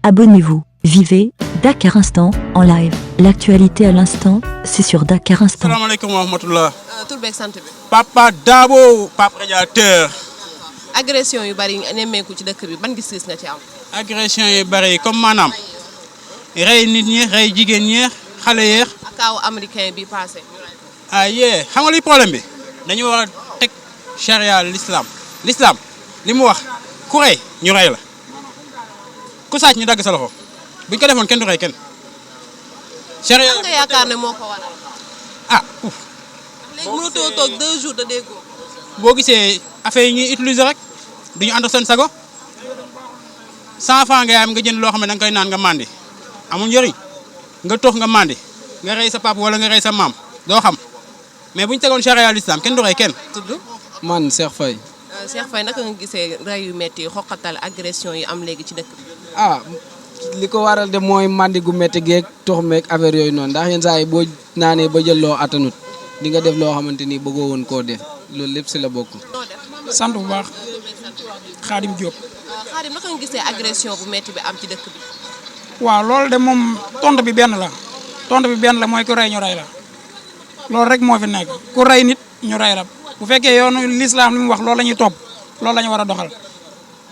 Abonnez-vous. Vivez Dakar Instant en live. L'actualité à l'instant, c'est sur Dakar Instant. Salaamaaleykum wa rahmatullah. tur beeg sant bi. Papa Dabo, Papa Radiateur. agression yu bari nemmeeku ci dëkk bi ban gis-gis nga ci am. agression yu bari comme maanaam rey nit ñi rey jigéen ñi xale yeex. ak kaawu américain bi passé. ah yee xam nga luy problème bi dañu war a teg charia l'islam li mu wax ku rey ñu rey la ku sàcc ñu dagg sa loxo buñ ko defoon kenn du rey kenn. charia nga yaakaar ne moo ko waral. ah. léegi mënatoo toog 2 jours de déggoo. boo gisee affaire yi ñuy utiliser rek duñu ànd seen sago 100 francs ngay am nga jënd loo xam ne da nga koy naan nga mandi amul njëriñ nga tox nga mandi nga rey sa papa wala nga rey sa maam doo xam mais bu ñu tegoon charia l'islam kenn du rey kenn. tudd. man Cheikh Faye. Cheikh Faye naka nga gisee rey yu métti yi xoqatal agression yi am léegi ci dëkk bi. ah li ko waral de mooy mandi gu métti geeg tox meeg affaire yooyu noonu ndax yenn saa yi boo naanee ba jël loo attanut di nga def loo xamante ni bëggoo woon koo def loolu lépp si la bokk. sant bu baax Khadim Diop. Khadim naka nga gisee agression bu métti bi am ci dëkk bi. waaw loolu de moom tontu bi benn la mooy ku rey ñu rey la loolu rek moo fi nekk ku rey nit ñu rey la bu fekkee yoonu l'islam li mu wax loolu la ñuy topp loolu la ñu war a doxal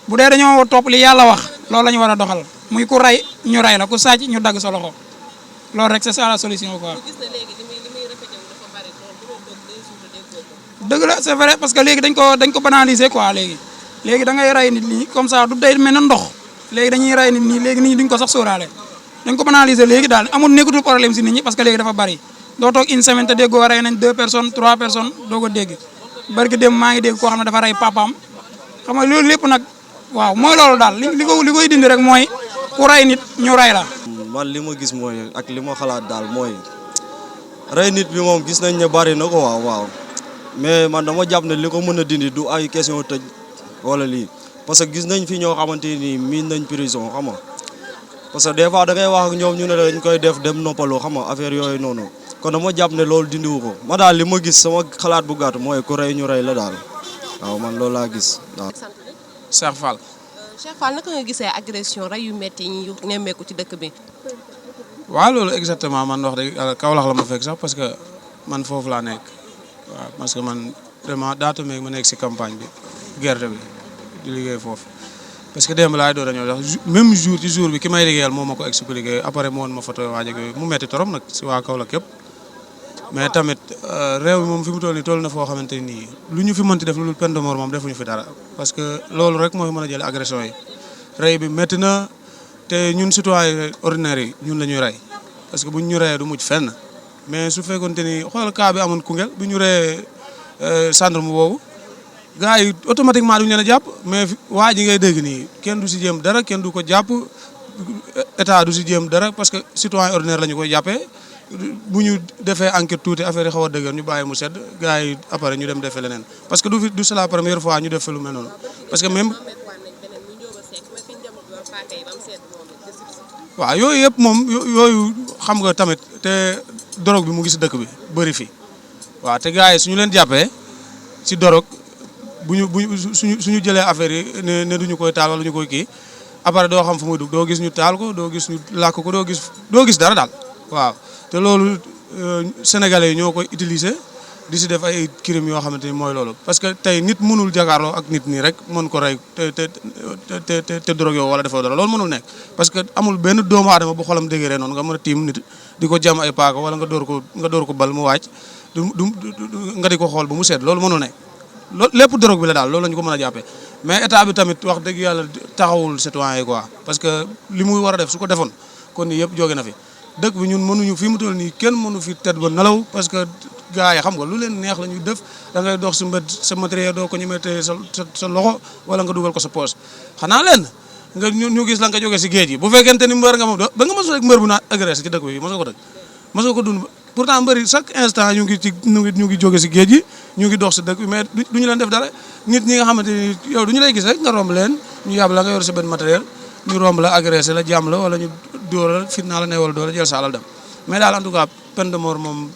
bu dee dañoo topp li yàlla wax loolu la ñu war a doxal muy ku rey ñu rey la ku sàcc ñu dagg sa loxo loolu rek c'est ça la solution quoi. dëgg la c'est vrai parce que léegi dañ ko banaliser quoi léegi da ngay rey nit ñi comme ça du day mel ne ndox léegi dañuy rey nit ñi léegi nit ñi duñ ko sax sóoraale dañ ko banaliser léegi daal amul nekkatul problème si nit ñi parce que léegi dafa bari doo toog une semaine te déggoo rey nañ 2 personnes 3 personnes doo ko dégg barki dem maa ngi dégg koo xam ne dafa rey papaam xam nga loolu lépp nag waaw mooy loolu daal li koy dindi rek mooy ku rey nit ñu rey la. man li ma gis mooy ak li ma xalaat daal mooy rey nit bi moom gis nañ ne bari na ko waaw mais man dama jàpp ne li ko mën a dindi du ay question tëj wala lii parce que gis nañ fi ñoo xamante ni miin nañ prison xam nga parce que des fois da ngay wax ak ñoom ñu ne dañ koy def dem noppalu xam nga affaire yooyu noonu kon dama jàpp ne loolu dindiwu ko ma daal li ma gis sama xalaat bu gàtt mooy ku rey ñu rey la daal waaw man loolu laa gis waaw. Cheikh Fall. Cheikh Fall naka nga gisee agression rey yu métti yi ñu nemmeeku ci dëkk bi. waaw loolu exactement man wax dëgg Kaolack la ma fekk sax parce que man foofu laa nekk waaw parce que man vraiment daata meeg ma nekk si campagne bi gerte bi di liggéey foofu parce que démb laay doon dañoo sax même jour ci jour bi ki may liggéeyal moo ma ko expliqué après mu woon ma photo waaj ak yooyu mu metti trop nag si waa Kaolack yëpp mais tamit réew mi moom fi mu toll nii toll na foo xamante nii lu ñu fi mënti def lu peine de mort moom defuñu fi dara parce que loolu rek mooy mën a jël agression yi rey bi métti na te ñun citoyen ordinaire yi ñun la ñuy rey parce que buñ ñu reyee du mujj fenn mais su fekkonte ni xoolal cas bi amoon Koungheul bi ñu reyee gendarme boobu gars yi automatiquement duñu leen a jàpp mais waa ji ngay dégg nii kenn du si jéem dara kenn du ko jàpp état du si jéem dara parce que citoyen ordinaire la ñu koy jàppee bu ñu defee enquête tuuti affaire yi xaw a dëgër ñu bàyyi mu sedd gars yi après ñu dem defee leneen parce que du c'est la première fois ñu def fi lu mel noonu parce que même waaw yooyu yëpp moom yooyu xam nga tamit te dorog bi mu ngi si dëkk bi bëri fi waaw te gars yi suñu leen jàppee si dorog suñu jëlee affaire yi ne duñu koy taal wala ñu koy kii après doo xam fu muy dugg doo gis ñu taal ko doo gis ñu làkk ko doo gis dara daal waaw te loolu sénégalais yi ñoo koy utiliser di si def ay crime yoo xamante ni mooy loolu parce que tey nit mënul jakaarloo ak nit nii rek mën ko rey te drogue yow wala defoo dara loolu mënul nekk parce que amul benn doomu aadama bu xolam dégéree noonu nga mën a tiim nit di ko jam ay paaka wala nga door ko bal mu wàcc nga di ko xool ba mu sedd loolu mënul nekk loolu lépp drogue bi la daal loolu la ñu ko mën a jàppee mais état bi tamit wax dëgg yàlla taxawul citoyen yi quoi parce que li muy war a def su ko defoon kon nii yëpp jóge na fi dëkk bi ñun mënuñu fi mu toll nii kenn mënu fi tedd ba nelaw parce que gars yi xam nga lu leen neex la ñuy def da ngay dox si mbed sa matériel doo ko ñemee téye sa loxo wala nga dugal ko sa poche xanaa leen nga ñu gis la nga jógee si géej gi bu fekkente ni mbër nga moom ba nga mos rek mbër bu naa agressé ci dëkk bi mosoo ko dëgg mosoo ko dund pourtant mbëri chaque instant ñu ngi jóge si géej gi ñu ngi dox si dëkk bi mais duñu leen def dara nit ñi nga xamante ni yow duñu lay gis rek nga romb leen ñu yàbb la nga yor sa benn matériel ñu romb la agressé la jàmm la wala ñu dóor la fitna la ne wala dóor la jël sa alal dem mais daal en tout cas peine de mort moom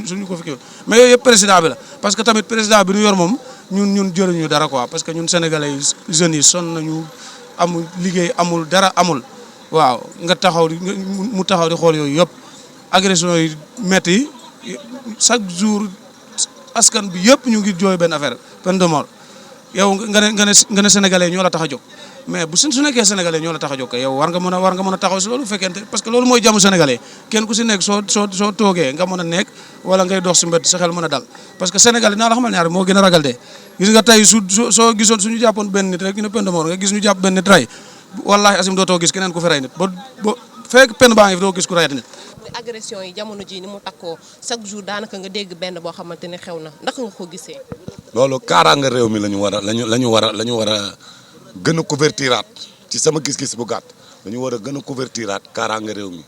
suñu ko fi kii mais yooyu yëpp président bi la parce que tamit président bi ñu yor moom ñun jëluñu dara quoi parce que ñun sénégalais yi jeunes yi sonn nañu amul liggéey amul dara amul waaw nga taxaw mu taxaw di xool yooyu yëpp agression yi métti yi chaque jour askan bi yëpp ñu ngi jooy benn affaire peine de mort yow nga ne sénégalais ñoo la tax a jóg mais bu su nekkee sénégalais ñoo la tax a jóg kay yow war nga mën a taxaw si loolu fekkente parce que loolu mooy jàmm sénégalais kenn ku si nekk soo toogee nga mën a nekk wala ngay dox si mbedd sa xel mën a dal parce que sénégalais naa la xamal ñaar moo gën a ragal de gis nga tey soo gisoon suñu jàppoon benn nit rek ñu ne peine de mort nga gis ñu jàpp benn nit rey wallahi asim dootoo gis keneen ku fi rey nit ba fekk peine baa ngi fi doo gis ku rey nit. agression yi jamono ji ni mu takkoo chaque jour daanaka nga dégg benn boo xamante ne xew na ndax nga ko gisee. loolu kaaraanga réew mi la ñu war a gën a couvertiraat ci sama gis-gis bu gàtt dañu war a gën a couvertiraat kaaraanga réew mi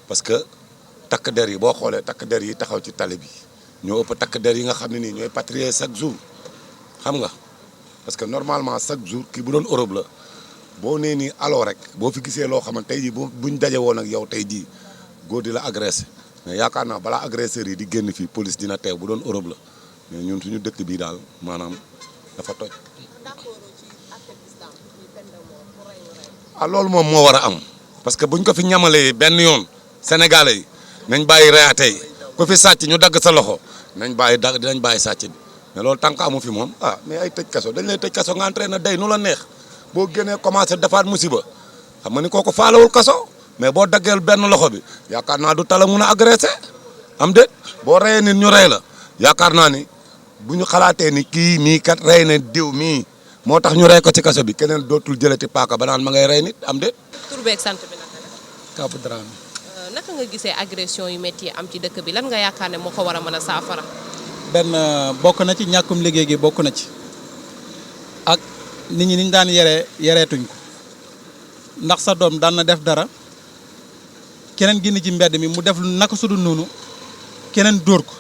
parce que takk der yi boo xoolee takk der yi taxaw ci tali bi ñoo ëpp takk der yi nga xam ne nii ñooy patrouiller chaque jour xam nga parce que normalement chaque jour kii bu doon Europe la boo nee nii aloo rek boo fi gisee loo xamante tey jii buñ daje woon ak yow tey jii góor di la agressé mais yaakaar naa balaa agresseurs yi di génn fii police dina teew bu doon Europe la mais ñun suñu dëkk bii daal maanaam dafa toj. loolu moom moo war a am parce que buñ ko fi ñamalee benn yoon sénégalais yi nañ bàyyi reyaate yi ku fi sàcc ñu dagg sa loxo dinañ bàyyi sàcc bi mais loolu tànk amu fi moom mais ay tëj kaso dañ lay tëj kaso nga entraîné na day nu la neex boo génnee commencé defaat musiba xam nga ni kooku faalawul kaso mais boo daggeel benn loxo bi yaakaar naa du tala mun a agressé am déet boo reyee nit ñu rey la yaakaar naa ni bu ñu xalaatee ni kii mii kat rey na diw mii moo tax ñu rey ko ci kaso bi keneen dootul jëlati paaka ba naan ma ngay rey nit am déet. tur beeg sant bi naka la. Kaabu Dramé. naka nga gisee agression yu métti yi am ci dëkk bi lan nga yaakaar ne moo ko war a mën a saafara. benn bokk na ci ñàkkum liggéey gi bokk na ci ak nit ñi niñ daan yareetuñ ko ndax sa doom daan na def dara keneen génn ci mbedd mi mu def lu naka sudul noonu keneen dóor ko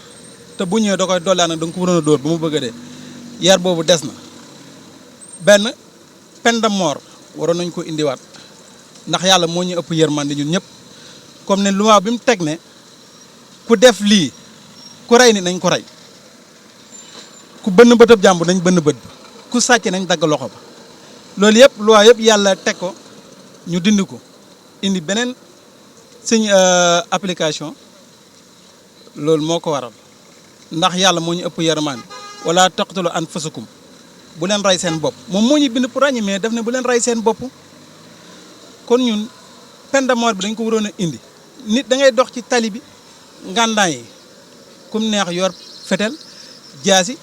te bu ñëwee da koy dollaan nag da nga ko waroon a dóor ba mu bëgg a dee yar boobu des na. benn peine de mort waroon nañ ko indiwaat ndax yàlla moo ñu ëpp yërmande ñun ñëpp comme ne loi bi mu teg ne ku def lii ku rey ni nañ ko rey ku bënn bëtëb jàmbur nañ bënn bët ba ku sàcc nañ dagg loxo ba loolu yëpp loi yëpp yàlla teg ko ñu dindi ko indi beneen suñ application loolu moo ko waral ndax yàlla moo ñu ëpp yërmande wala taqtulu anfusakum bu leen rey seen bopp moom moo ñu bind pour ràññi mais daf ne bu leen rey seen bopp kon ñun peine de mort bi dañ ko waroon a indi nit da ngay dox ci tali bi ngàndaay yi kum neex yor fetel jaasi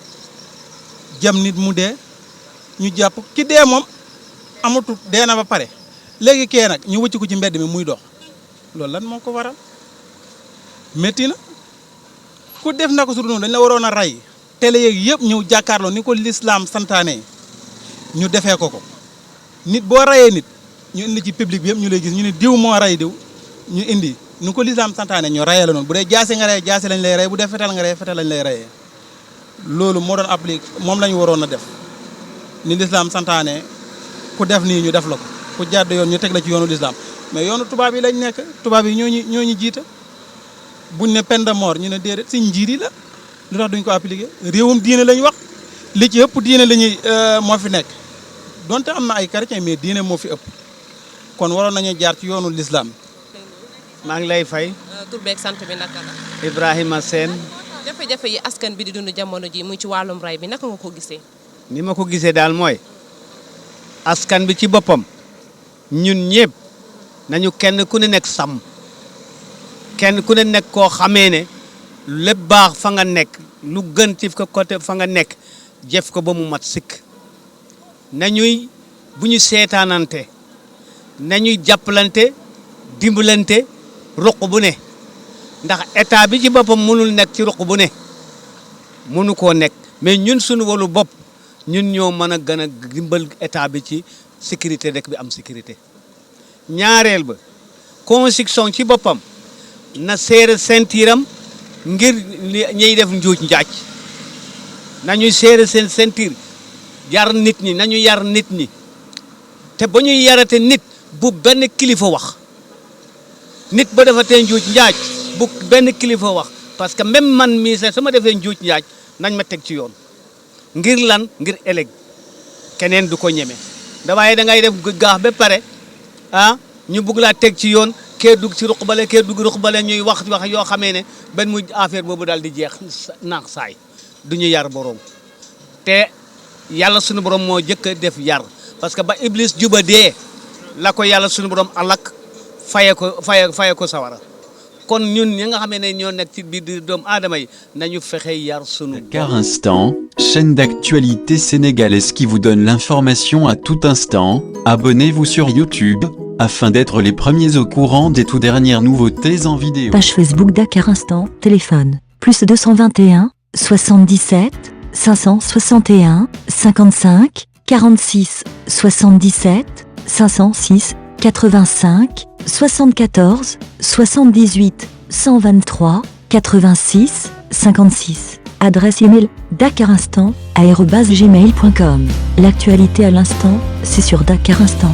jam nit mu dee ñu jàpp ki dee moom amatul dee na ba pare léegi kee nag ñu wëcc ko ci mbedd mi muy dox loolu lan moo ko waral métti na ku def na ko su dul dañ la waroon a rey télé yeeg yëpp ñëw jàkkaarloo ni ko l'islam santaane ñu defee ko nit boo rayee nit ñu indi ci public bi yëpp ñu lay gis ñu ne diw moo rey diw ñu indi ni ko l'islam santaane ñu rayee la noonu bu dee jaase nga rey jaase lañ lay rey bu dee fetal nga rey fetal lañ lay reyee loolu moo doon appliqué moom la ñu waroon a def ni l'islam santaane ku def nii ñu def la ko ku jàdd yoon ñu teg la ci yoonu l'islam mais yoonu tubaab yi lañ nekk tubaab yi ñoo ñu jiita buñ ne peine de mort ñu ne déedéet si njiit yi la lu tax duñ ko appliqué réewum diine lañ wax li ci ëpp diine la ñuy moo fi nekk donte am na ay chrétien mais diine moo fi ëpp kon waroon nañu jaar ci yoonu l'islam. maa ngi lay fay. tur beeg sant bi naka la. Ibrahima Sène. jafe-jafe yi askan bi di dund jamono ji muy ci wàllum rey bi naka nga ko gisee. ni ma ko gisee daal mooy askan bi ci boppam ñun ñëpp nañu kenn ku ne nekk sàmm kenn ku ne nekk koo xamee ne lépp baax fa nga nekk lu gën ci ko côté fa nga nekk jëf ko ba mu mat sikk nañuy bu ñu seetaanante nañuy jàppalante dimbalante ruq bu ne ndax état bi ci boppam mënul nekk ci ruq bu ne mënu koo nekk mais ñun suñu wàllu bopp ñun ñoo mën a gën a dimbal état bi ci sécurité rek bi am sécurité ñaareel ba constitution ci boppam na seere sentiram ngir ñuy def njuuj njaaj nañuy seere seen sentir yar nit ñi nañu yar nit ñi te ba ñuy yarate nit bu benn kilifa wax nit ba dafa tee njuuj njaaj bu benn kilifa wax parce que même man mii sax su ma defee njuuj njaaj nañ ma teg ci yoon ngir lan ngir ëllëg keneen du ko ñeme da waaye da ngay def gaax ba pare ñu bugg laa teg ci yoon kee dugg ci ruq bale kee dugg ruq bale ñuy wax yoo xamee ne benn mu affaire boobu daal di jeex naax saay du ñu yar borom te yàlla sunu borom moo jëkk a def yar parce que ba Iblis juba dee la ko yàlla sunu borom alak faye ko sawara kon ñun ñi nga xamee ne ñoo nekk ci biir doomu aadama yi nañu fexe yar sunu. Dakar Instant, chaîne d'actualité sénégalaise qui vous donne l'information à tout instant. Abonnez-vous sur YouTube afin d'être les premiers au courant des tout dernières nouveautés en vidéo. Page Facebook Dakar Instant, téléphone, plus 221, 77, 561, 55, 46, 77, 506, 85, 74, 78, 123, 86, 56. Adresse email dakarinstant@gmail.com. L'actualité à l'instant, c'est sur Dakar Instant.